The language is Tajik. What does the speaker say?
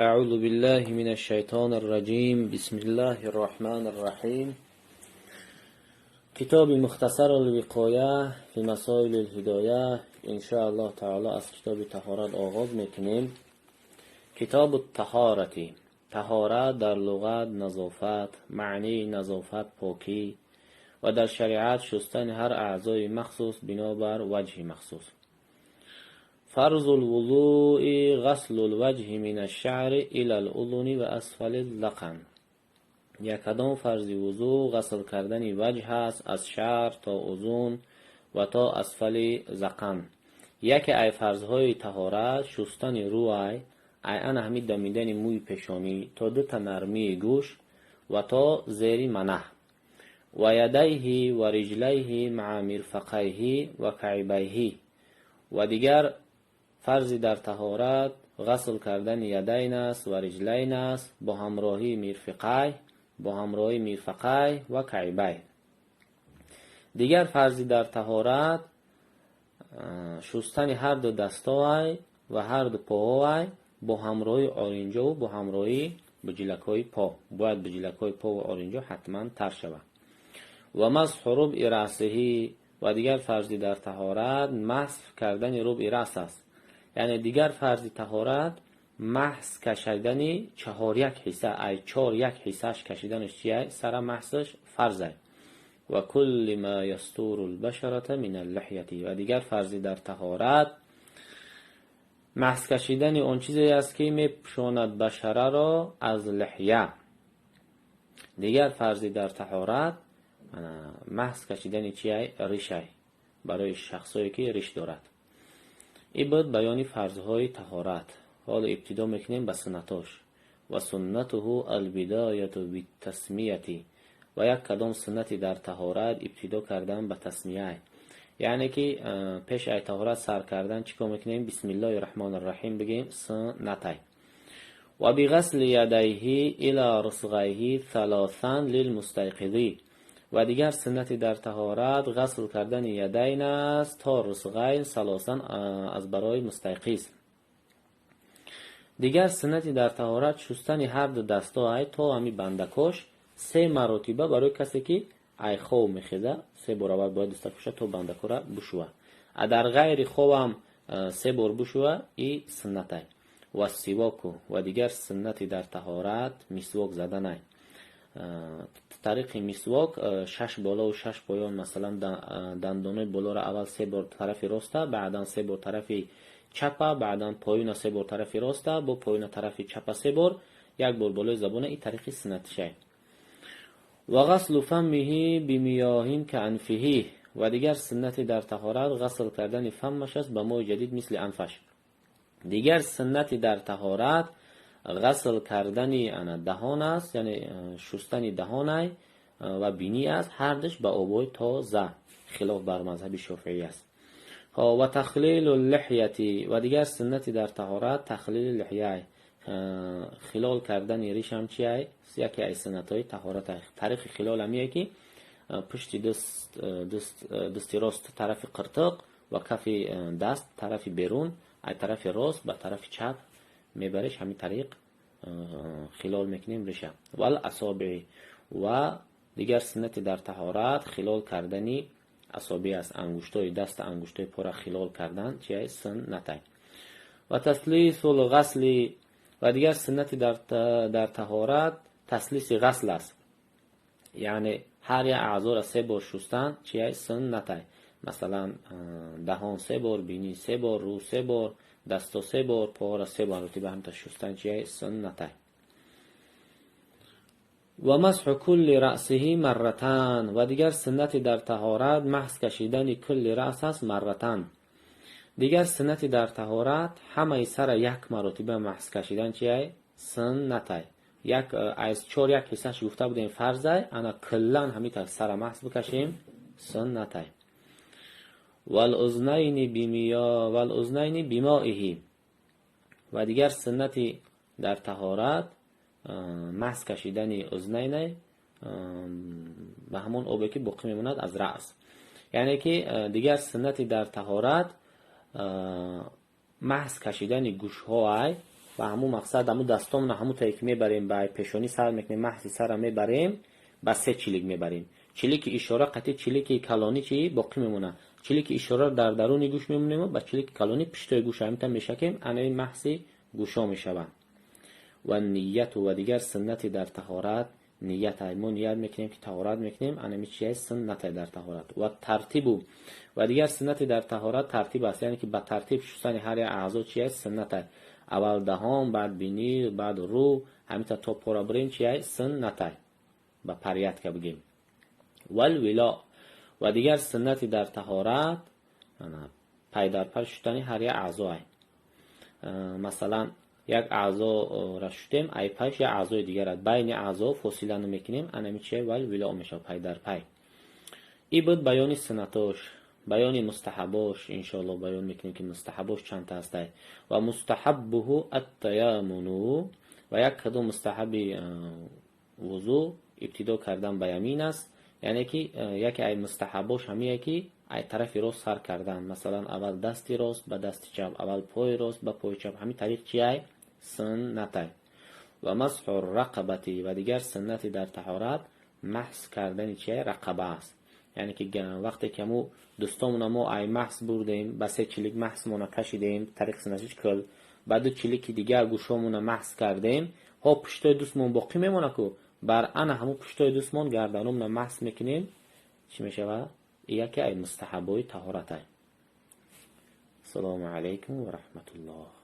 أعوذ بالله من الشيطان الرجيم، بسم الله الرحمن الرحيم. کتاب مختصر الوقایه فی مسائل الهدایه. ان شاء الله تعالی از کتاب طهارت آغاز میکنیم. کتاب الطهارة. طهارت در لغت نظافت، معنی نظافت پاکی و در شریعت شستن هر اعضای مخصوص بنابر وجه مخصوص. فرض الوضوء غسل الوجه من الشعر إلى الأذن و أسفل الذقن. یکدام فرض وضو غسل کردن وجه است از شعر تا اذن و تا اسفل ذقن. یکی ای فرضهای طهارت شستن روی، ای انا همی دمیدن موی پیشانی تا دو تا نرمی گوش و تا زیر منه. و یدیه و رجلیه مع مرفقیه و کعبیه. و دیگر فرض در طهارت غسل کردن یدین است و رجلین است با همراهی مرفقی، با همراهی مرفقی و کعبی. دیگر فرضی در طهارت شستن هر دو دستای و هر دو پاهای با همراهی آرنجا و با همراهی بجلک‌های پا. باید بجلک‌های پا و آرنجا حتما تر شود. و مسح ربع رأسه. و دیگر فرضی در طهارت مسح کردن ربع رأس است. یعنی دیگر فرض طهارت محس کشیدن چهار یک حصه، ای چهار یک حصهش کشیدنش چیه؟ سر محسش فرضه. و کل ما یستور البشرة من اللحیة. و دیگر فرض در طهارت محس کشیدن اون چیزی است که میپوشاند بشره را از لحیه. دیگر فرض در طهارت محس کشیدن چیه؟ ریشه، برای شخصایی که ریش دارد. این بود بیان فرضهای طهارت. حالا ابتدا میکنیم به سنتاش. و سنته البدایة بالتسمیه. و یک کدام سنتی در طهارت ابتدا کردن به تسمیه، یعنی که پیش از طهارت سر کردن چیکار میکنیم؟ بسم الله الرحمن الرحیم بگیم، سنتی. و بغسل یدیه الی رسغیه ثلاثا للمستیقظ. و دیگر سنتی در طهارت غسل کردن یدین است تا رسغین ثلاثا از برای مستیقظ. دیگر سنتی در طهارت شستن هر دو دستا تا همی بندکاش سه مراتبه برای کسی که ای خواب میخیزه. سه بار اول باید دستکاشه تا بندکا را بشوه. در غیر خواب هم سه بار بشوه، ای سنته. و سواکو. و دیگر سنتی در طهارت مسواک زدن. طریق مسواک شش بالا و شش پایان. مثلا دندانای بالا را اول سه بار طرف راسته، بعدا سه بار طرف چپه، بعدا پایین سه بار طرف راسته، با پایین طرف چپه سه بار، یک بار بالای زبان. این طریق سنتشه. و غسل فمه بمیاه کانفه. و دیگر سنت در طهارت غسل کردن فمش است به مای جدید مثل انفش. دیگر سنت در طهارت غسل کردن دهان است، یعنی شستن دهان و بینی است، هر دوش به آبای تازه، خلاف بر مذهب شافعی است. و تخلیل اللحیة. و دیگر سنت در طهارت تخلیل لحیه، خلال کردن ریش هم چیه؟ یکی از سنت های طهارت. طریق خلال همیه که پشت دست راست طرف قرتق و کف دست طرف بیرون، از طرف راست به طرف چپ میبرش، همین طریق خلال میکنیم ریشه. والاصابع. و دیگر سنت در طهارت خلال کردنی اصابع است، انگشتای دست، انگشتای پا خلال کردن چیه؟ سنت. و تثلیث الغسل. و دیگر سنت در طهارت تثلیث غسل است، یعنی هر یک اعضا را سه بار شستن چیه؟ سنت. مثلا دهان سه بار، بینی سه بار، رو سه بار، دستا سه بار، پا را سه بار به هم تا شستن چیه؟ سنت. و مسح کل رأسه مرتان. و دیگر سنت در طهارت محس کشیدن کل رأس است مرتان. دیگر سنت در طهارت همه سر یک مرتبه محس کشیدن چیه؟ سنت. یک از چهار یک حصهش گفته بودیم فرضه، انا کلا همین تا سر محس بکشیم سنت. والاذنین بمیا والاذنین بمائه. و دیگر سنتی در طهارت محس کشیدن اذنین به همون آبی که باقی میموند از رأس. یعنی که دیگر سنتی در طهارت محس کشیدن گوش های Ба ҳамун мақсад, ҳамун дастомона ҳамун тае ки мебарем, ба пешонӣ сар мекунем, маҳзи сара мебарем, ба се чилик мебарем. Чилики ишора қатъи чилики калонӣ чи боқӣ мемонад. Чилики ишора дар даруни гӯш мемонем, ба чилики калонӣ пиштои гӯш ҳамита мешакем, анаи маҳзи гӯшо мешаванд. Ва нияту, ва дигар суннати дар таҳорат ният. Мо ният мекунем, ки таҳорат мекунем, анами чи суннате дар таҳорат. Ва тартибу, ва дигар суннати дар таҳорат тартиб аст, яъне ки ба тартиб шустани ҳар як аъзо чи суннате. Аввал даҳон, баъд бинӣ, баъд рӯ, ҳамита то пора бурем, чи суннате, ба порядка бигем. Валвило, ва дигар суннати дар таҳорат пай дар пай шустани ҳар як аъзое. Масалан, як аъзора шустем, ай пайш як аъзои дигар аст, байни аъзо фосила намекунем, анами чи вал вило мешавад, пай дар пай. И буд баёни суннатош. Баёни мустаҳабош иншоалло баён мекунем, ки мустаҳабош чандта ҳастай. Ва мустаҳаббуҳу аттаямуну, ва як кадом мустаҳаби вузӯ ибтидо кардан ба ямин аст, яъне ки яке ай мустаҳабош ҳамие ки ай тарафи рост сар кардан. Масалан, аввал дасти рост ба дасти чап, аввал пои рост ба пои чап, ҳамин тариқ чи ай суннатай. Ва масҳу рақабати, ва дигар суннати дар таҳорат маҳс кардани чи рақаба аст, яъне ки вақте ки ҳаму дустомона мо ай маҳс бурдем, ба се чилик маҳсмона кашидем, тариқ суннатиш кул, ба ду чилики дигар гӯшомона маҳс кардем, ҳо пуштои дустмон боқӣ мемона ку, бар ана ҳамун пуштои дустмон гарданомона маҳс мекунем, чӣ мешавад? Яке ай мустаҳабои таҳоратай. Ассалому алайкум ва раҳматуллоҳ.